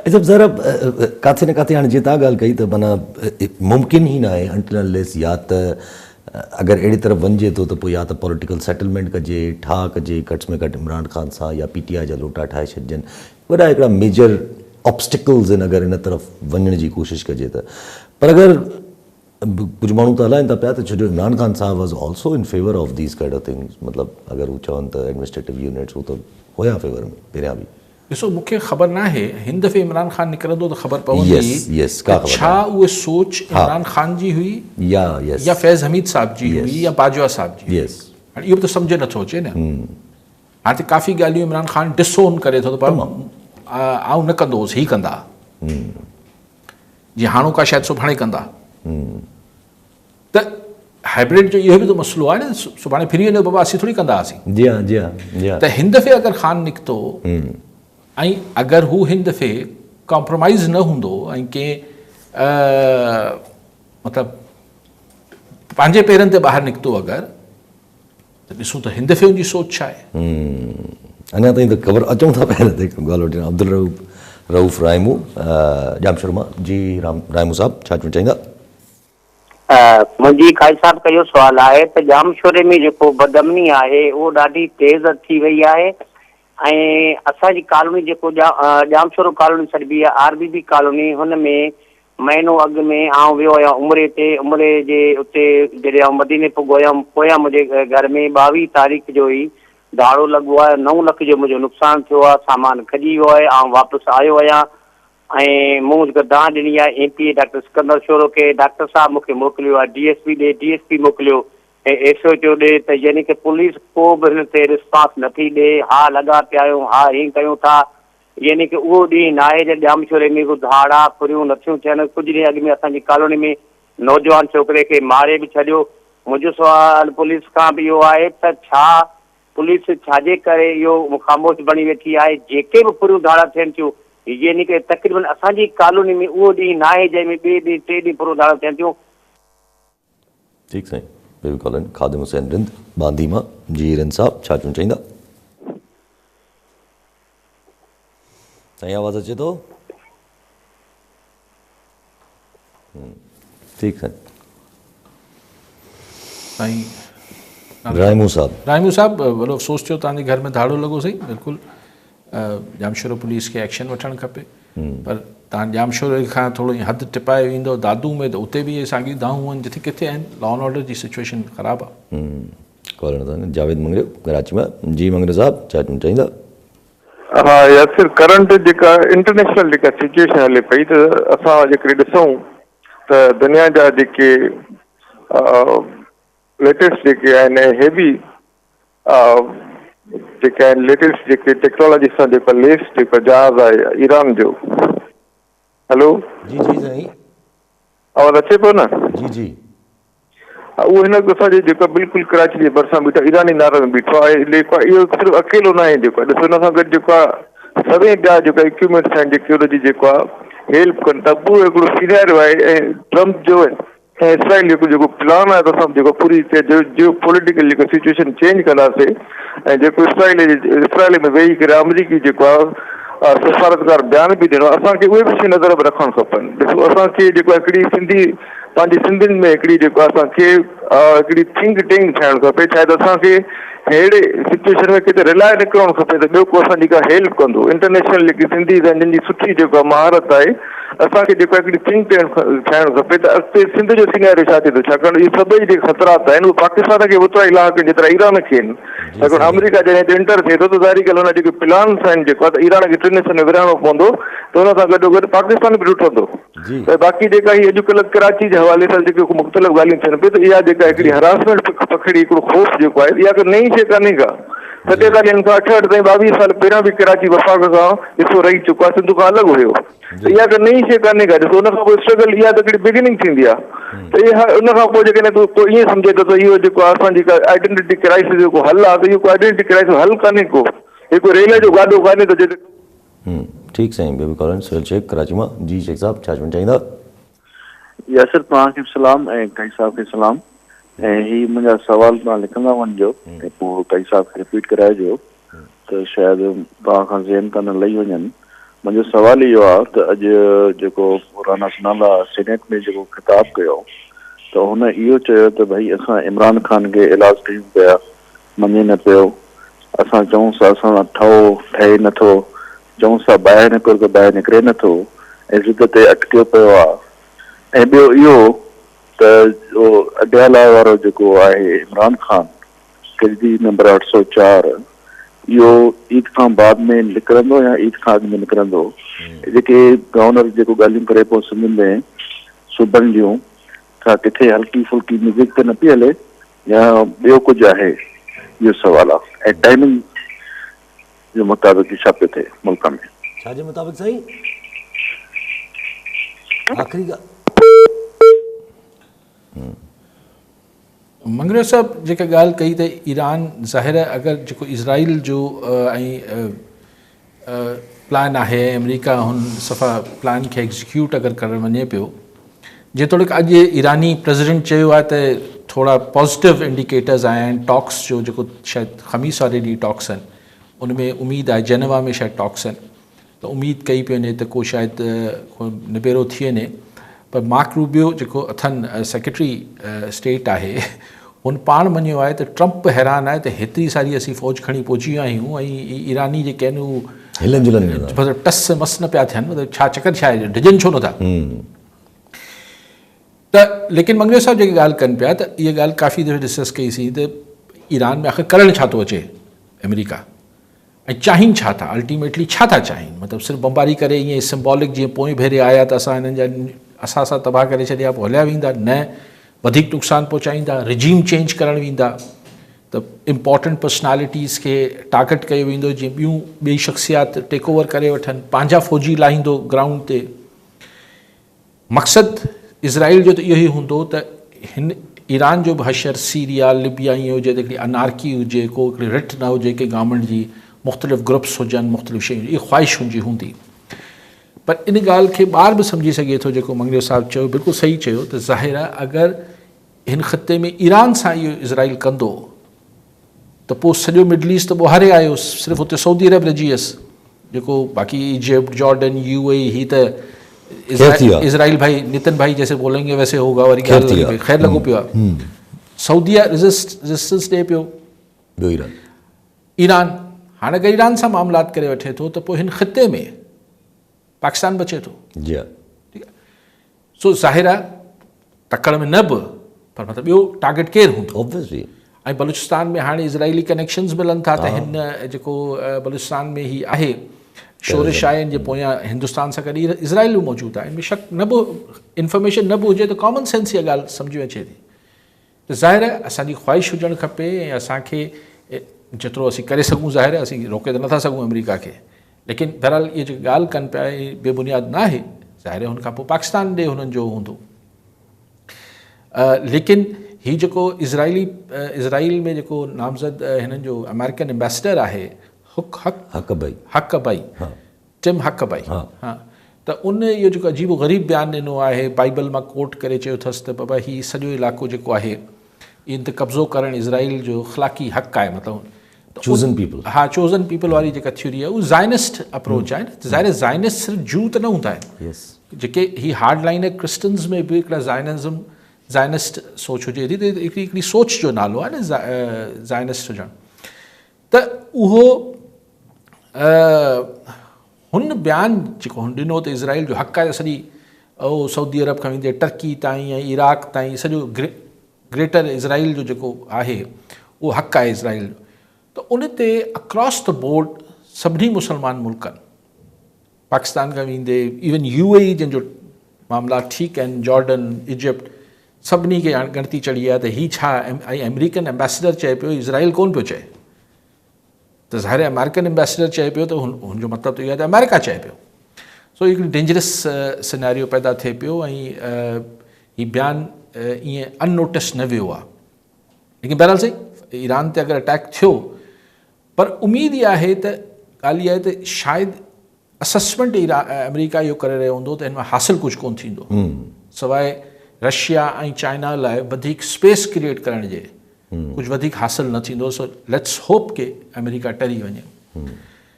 هي سڀ ذرا ڪاٿي نه ڪاٿي هاڻي جيئن توهان ڳالهه ڪئي ته معنيٰ ممڪن ئي ناهي انٽل انليس يا ته اگر اهڙي طرف وڃجي ٿو ته پوء يا ته پوليٽيڪل سيٽلمينٽ ڪجي، ٺاهه ڪجي گهٽ ۾ گهٽ عمران خان سان يا پي ٽي آء جا لوٽا ٺاهي ڇڏجن. وڏا هڪڙا ميجر آبسٽيڪلز آهن اگر ان طرف وڃڻ جي ڪوشش ڪجي ته. پر اگر ڪجهه ماڻهو ته هلائين ٿا پيا ته ڇو جو عمران خان صاحب was also in favour of these kind of things مطلب اگر هو چون ته ايڊمنسٽريٽو يونٽس هو ته هيا فيور ۾ پهريان به. ڏسو مون کي خبر ناهي هن دفعي عمران خان نڪرندو ته خبر پوندي ته ڇا اهي سوچ عمران خان جي هئي يا فيض حميد صاحب جي هئي يا باجوا صاحب جي هئي. هاڻي اهو به ته سمجهه نٿو اچي نه. هاڻي ته ڪافي ڳالهيون عمران خان ڊس اون ڪري ٿو ته پر آئون نه ڪندو هوس هي ڪندا. جيئن هاڻوڪا شايد سڀاڻي ڪندا. ته هائبرڊ جو اهو به ته مسئلو آهي نه سڀاڻي ڦري وڃو بابا اسين ٿوري ڪندا هئاسين. جي ها جي ها جي ها. ته هن دفعي اگر خان نڪتو ۽ اگر هو هن دفعي ڪمپرومائز نه هوندو ۽ ڪنهن مطلب پنهنجي پيرن تي ٻاهر نڪتو اگر ته ڏسون ته هن دفعي ان جي سوچ ڇا آهي. اڃا تائين ته خبر اچون ٿا پيا تي ڳالهه وٺي عبدالرؤف رؤف رائمو ڄامشورو مان جي رائمو صاحب ڇا چوڻ چاهيندا. منهنجي قاضي صاحب کان اهو سوال آهي ته ڄامشوري ۾ جيڪو بدامني آهي اهو ڏاڍي تيز ٿي وئي آهي ۽ اسان جي ڪالوني جيڪو ڄامشورو ڪالوني سڏبي آهي آر بي بي ڪالوني هن ۾ مهينو اڳ ۾ آئون ويو هيان عمري تي عمري جي اتي جڏهن آئون مديني پڳو هيم پويان منهنجي گهر ۾ 22 تاريخ جو ئي ڌاڙو لڳو آهي نو لک جو منهنجو نقصان ٿيو آهي سامان کڄي ويو آهي آئون واپس آيو آهيان ۽ مون جيڪا دانهن ڏني آهي M P A doctor Sikandar Shoro کي، ڊاڪٽر صاحب مون کي موڪليو آهي ڊي ايس پي ڏي، ڊي ايس پي موڪليو ۽ ايس ايچ او ڏي ته يعني ڪه پوليس ڪو به هن تي رسپانس نه ٿي ڏي، ها لڳا پيا آهيون، ها هين ڪيون ٿا، يعني ڪه اهو ڏينهن ناهي جڏهن ڄامشوري ۾ ڪو ڌاڙا، ڦريون نه ٿيون ٿين، ڪجهه ڏينهن اڳ ۾ اسان جي ڪالوني ۾ نوجوان ڇوڪري کي ماري به ڇڏيو، منهنجو سوال پوليس کان به اهو آهي ته ڇا پوليس ڇاجي ڪري اهو خاموش بڻي ويٺي آهي، جيڪي به ڦريون ڌاڙا ٿين ٿيون، يعني ڪه تقريبن اسان جي ڪالوني ۾ اهو ڏينهن ناهي جنهن ۾ ٻئي ڏينهن ٽئين ڏينهن ڦريون ڌاڙا ٿين ٿيون. ٺيڪ سائين بيبي ڪالين خادم حسين رند ٻانڌي مان جي رند صاحب ڇا چوڻ چاهيندا. سائين آواز اچي ٿو. ٺيڪ سائين. سائين رائمو صاحب. رائمو صاحب وڏو افسوس ٿيو توهان جي گهر ۾ ڌاڙو لڳو سائين بلڪل ڄامشورو پوليس کي ايڪشن وٺڻ کپي پر توهان ڄامشورو کان ٿورو حد ٽپائي ويندو دادو ۾ ته اتي به اهي ساڳيون دانهون آهن جٿي ڪٿي آهن لا اينڊ آرڊر جي سچويشن خراب آهي. ڪالر جاويد مڱريو ڪراچي مان جي مڱريو صاحب ڇا چوڻ چاهيندا. ها ياسر ڪرنٽ جيڪا انٽرنيشنل جيڪا سچويشن هلي پئي ته اسان جيڪڏهن ڏسون ته دنيا جا جيڪي ليٽيسٽ جيڪي آهن ۽ هيوي جيڪي آهن ليٽيسٽ جيڪي ٽيڪنالاجي سان جيڪو ليس جيڪو جهاز آهي ايران جو هلو جي جي سائين آواز اچي پيو نه جي جي اهو هن وقت اسان جي جيڪو بلڪل ڪراچي جي ڀرسان بيٺو ايراني ناري ۾ بيٺو آهي جيڪو اهو صرف اڪيلو ناهي جيڪو ڏسو هن سان گڏ جيڪو آهي سوين ٻيا جيڪا اڪوپمينٽس آهن جيڪي ان جي جيڪو آهي هيلپ ڪن ٿا پورو هڪڙو سيناريو آهي ۽ ٽرمپ جو ۽ اسرائيل جيڪو جيڪو پلان آهي ته اسان جيڪو پوري جيو پوليٽيڪل جيڪو سچويشن چينج ڪنداسي ۽ جيڪو اسرائيل اسرائيل ۾ ويهي ڪري آمريڪي جيڪو آهي سفارتڪار بيان به ڏنو اسان کي اهي به شيون نظر ۾ رکڻ کپن ڏسو اسان کي جيڪو هڪڙي سنڌي پنهنجي سنڌين ۾ هڪڙي جيڪو اسان کي هڪڙي ٿنڪ ٽينڪ ٺاهڻ کپي شايد اسان کي ههڙي سچويشن ۾ ڪٿي رلاء نه ڪرڻ کپي ته ٻيو ڪو اسان جي ڪا هيلپ ڪندو انٽرنيشنل جيڪي سنڌي آهن جن جي سٺي جيڪو مهارت آهي اسان کي جيڪو هڪڙي ٿنڪ ٽينڪ ٺاهڻ کپي ته اڳتي سنڌ جو سيناريو ڇا ٿيندو ڇاڪاڻ اهي سڀئي جيڪي خطرات آهن اهي پاڪستان کي اوترا ئي لاحق آهن جيترا ايران کي آهن ڇاڪاڻ آمريڪا جڏهن هتي انٽر ٿئي ٿو ته ظاهري ڳالهه هن جا جيڪي پلانس آهن جيڪو آهي ته ايران کي ٽن حصن ۾ ورهائڻو پوندو ته ان سان گڏو گڏ پاڪستان به ٽٽندو ته باقي جيڪا هي اڄڪلهه ڪراچي جي حوالي سان جيڪي مختلف ڳالهيون ٿين پيون ته اها جيڪا هڪڙي هراسمينٽ پکڙي هڪڙو خوف جيڪو آهي اها ڪا نئين شيء ڪانهي ڪا ستيتاليهن کان اٺهٺ تائين ٻاويهه سال پهريان به ڪراچي وفاق کان حصو رهي چڪو آهي سنڌ کان الڳ هيو ته اها ڪا نئين شيء ڪانهي ڪا ڏسو ان کان پوء اسٽرگل اها ته هڪڙي بگننگ ٿيندي آهي ته اها ان کان پوء جيڪڏهن ڪو ائين سمجهي ٿو ته اهو جيڪو آهي اسان جي ڪا آئيڊنٽيٽي ڪرائسس جو ڪو حل آهي ته اهو ڪو آئيڊنٽيٽي ڪرائسس حل ڪانهي ڪو هي ڪو ريل جو گاڏو ڪانهي ته جتي ٺيڪ سائين بيبي ڪالوني سهيل شيخ ڪراچي مان جي شيخ صاحب ڇا چوڻ چاهيندا. ياسر توهان کي به سلام ۽ قائي صاحب کي سلام ۽ هي منهنجا سوال توهان لکندا وڃجو ۽ پوء قائي صاحب کي رپيٽ ڪرائجو ته شايد توهان کان ذهن تان نه لهي وڃن. منهنجو سوال اهو آ ته اڄ جيڪو رانا ثناء الله سينيٽ ۾ جيڪو خطاب ڪيو ته هن اهو چيو ته ڀئي اسان عمران خان کي ايلاز ڪيون پيا مڃي نه پيو اسان چئونس ٿا اسان سان ٺهو ٺهي نه ٿو چئونس ٿا ٻاهر نڪر ته ٻاهر نڪري نه ٿو ۽ ضد تي اٽڪيو پيو آ ۽ ٻيو اهو ته اڊيالا وارو جيڪو آهي عمران خان قيدي نمبر 804، اهو عيد کان بعد ۾ نڪرندو يا عيد کان اڳ ۾ نڪرندو؟ جيڪي گورنر جيڪو ڳالهيون ڪري پيو سنڌ ۾ صوبن جون، ڇا ڪٿي هلڪي ڦلڪي ميوزڪ ته نه پئي هلي يا ٻيو ڪجهه آهي؟ اهو سوال آهي ۽ ٽائمنگ جي مطابق ڇا پيو ٿئي ملڪ ۾؟ ڇا جي مطابق سائين؟ آخري ڳالهه. مڱريو صاحب جيڪا ڳالهه ڪئي ته ايران ظاهر آهي اگر جيڪو اسرائيل جو ۽ پلان آهي ۽ آمريڪا هن صفا پلان کي ايگزيڪيوٽ اگر ڪرڻ وڃي پيو جيتوڻيڪ اڄ ايراني پريزيڊنٽ چيو آهي ته ٿورا پازيٽو انڊيڪيٽرز آيا آهن ٽاڪس جو جيڪو شايد خميس واري ڏينهن ٽاڪس آهن ان ۾ اميد آهي جينوا ۾ شايد ٽاڪس آهن ته اميد ڪئي پئي وڃي ته ڪو شايد ڪو نبيرو ٿي وڃي پر مارڪ روبيو جيڪو اٿن سيڪريٽري اسٽيٽ آهي هن پاڻ مڃيو آهي ته ٽرمپ به حيران آهي ته هيتري ساري اسين فوج کڻي پهچي ويا آهيون ۽ ايراني جيڪي آهن هو هلن جلن نه ٿا مطلب ٽس مس نه پيا ٿين مطلب ڇا چڪر ڇا آهي ڊڄن ڇو نٿا ته ليڪن مڱريو صاحب جيڪي ڳالهه ڪن پيا ته اها ڳالهه ڪافي دفعي ڊسڪس ڪئي سين ته ايران ۾ آخر ڪرڻ ڇا ٿو اچي آمريڪا ۽ چاهين ڇا ٿا؟ الٽيميٽلي ڇا ٿا چاهين؟ مطلب صرف بمباري ڪري ائين سمبولڪ جيئن پوئين ڀيري آيا ته اسان هنن جا اثاثا تباهه ڪري ڇڏيا پوء هليا ويندا؟ نه، وڌيڪ نقصان پهچائيندا، رجيم چينج ڪرڻ ويندا ته امپورٽنٽ پرسنالٽيز کي ٽارگيٽ ڪيو ويندو جيئن ٻيون ٻئي شخصيات ٽيڪ اوور ڪري وٺن، پنهنجا فوجي لاهيندو گرائونڊ تي. مقصد اسرائيل جو ته اهو ئي هوندو ته هن ايران جو به حشر سيريا، لبيا ائين هجي ته هڪڙي انارڪي هجي، ڪو هڪڙي رٽ نه هجي ڪنهن گورنمينٽ جي، مختلف گروپس هجن، مختلف شيون هجن، اها خواهش هن جي هوندي. پر ان ڳالهه کي ٻار به سمجهي سگهي ٿو جيڪو مڱريو صاحب چيو بلڪل صحيح چيو ته ظاهر آهي اگر هن خطي ۾ ايران سان اهو اسرائيل ڪندو ته پوء سڄو مڊل ايسٽ ته ٻوهاري آيو صرف اتي سعودي عرب رهجي ويس جيڪو باقي ايجپٽ جارڊن يو اي هي ته اسرائيل ڀائي نتن ڀائي جيسي بولين گي ويسي هوگا واري ڳالهه لڳي پئي خير لڳو پيو آهي سعودي ريزسٽنس ڏي پيو ٻيو ايران ايران هاڻي اگر ايران سان معاملات ڪري وٺي ٿو ته پوء هن خطي ۾ پاڪستان بچي ٿو جي ها ٺيڪ آهي سو ظاهر آهي تڪڙ ۾ نه به پر مطلب ٻيو ٽارگيٽ ڪير هوندو Obviously. ۽ Balochistan ۾ هاڻي اسرائيلي ڪنيڪشنز ملن ٿا ته هن جيڪو بلوچستان ۾ هي آهي شورش آهي ان جي پويان هندستان سان گڏ اسرائيل به موجود آهي ان ۾ شڪ نه به انفارميشن نه به هجي ته ڪامن سينس اها ڳالهه سمجهه ۾ اچي ٿي ته ظاهر آهي اسان جي خواهش هجڻ کپي ۽ اسان کي جيترو اسين ڪري سگهون ظاهر آهي اسين روڪي ته نٿا سگهون آمريڪا کي ليڪن بهرحال اهي جيڪي ڳالهه ڪن پيا اهي بي بنياد نه آهي ظاهر آهي هن کان پوء پاڪستان ڏي هنن جو هوندو ليڪن هي جيڪو اسرائيلي اسرائيل ۾ جيڪو نامزد هنن جو آمريڪن امبيسڊر آهي حق حق حق بئي حق بئي ٽم حق بئي ها ته ان اهو جيڪو عجيب و غريب بيان ڏنو آهي بائيبل مان ڪوٽ ڪري چيو اٿس ته بابا هي سڄو علائقو جيڪو آهي ان تي قبضو ڪرڻ اسرائيل جو اخلاقي حق آهي مطلب چوزن پيپل ها چوزن پيپل واري جيڪا ٿيوري آهي اها زائنسٽ اپروچ آهي نه ظاهر زائنسٽ صرف جون ته نه هوندا آهن يس جيڪي هي هارڊ لائن ڪرسٽنز ۾ به هڪڙا زائنزم زائنسٽ سوچ هجي ٿي ته هڪڙي هڪڙي سوچ جو نالو آهي نه زائنسٽ هجڻ ته اهو هن بيان جيڪو هن ڏنو ته اسرائيل جو حق آهي سڄي اهو سعودي عرب کان ويندي ٽرڪي تائين ۽ عراق تائين سڄو گريٽر اسرائيل جو جيڪو آهي اهو حق آهي اسرائيل جو ته ان تي اڪراس the board سڀني مسلمان ملڪن پاڪستان کان ويندي ايون يو اي اي جن جو معاملا ٺيڪ آهن جارڊن ايجپٽ سڀني کي هاڻي ڳڻتي چڙهي آهي ته هي ڇا ۽ آمريڪن ايمبيسڊر چئي پيو اسرائيل ڪون پيو چئي ته ظاهر آمريڪن ايمبيسڊر چئي پيو ته هن جو مطلب ته اهو آهي ته آمريڪا چئي پيو سو هڪڙي ڊينجرس سيناريو پيدا ٿئي پيو ۽ هي بيان ائين ان نوٽس نه ويو آهي ليڪن بهرحال سائين ايران تي اگر اٽيڪ ٿيو پر اميد اها آهي ته ڳالهه اها آهي ته شايد اسسمينٽ آمريڪا اهو ڪري رهيو هوندو ته هن مان حاصل ڪجهه ڪونه ٿيندو سواء رشيا ۽ چائنا لاء وڌيڪ اسپيس ڪريئيٽ ڪرڻ جي ڪجهه وڌيڪ حاصل نه ٿيندو سو let's hope ڪي آمريڪا ٽري وڃي.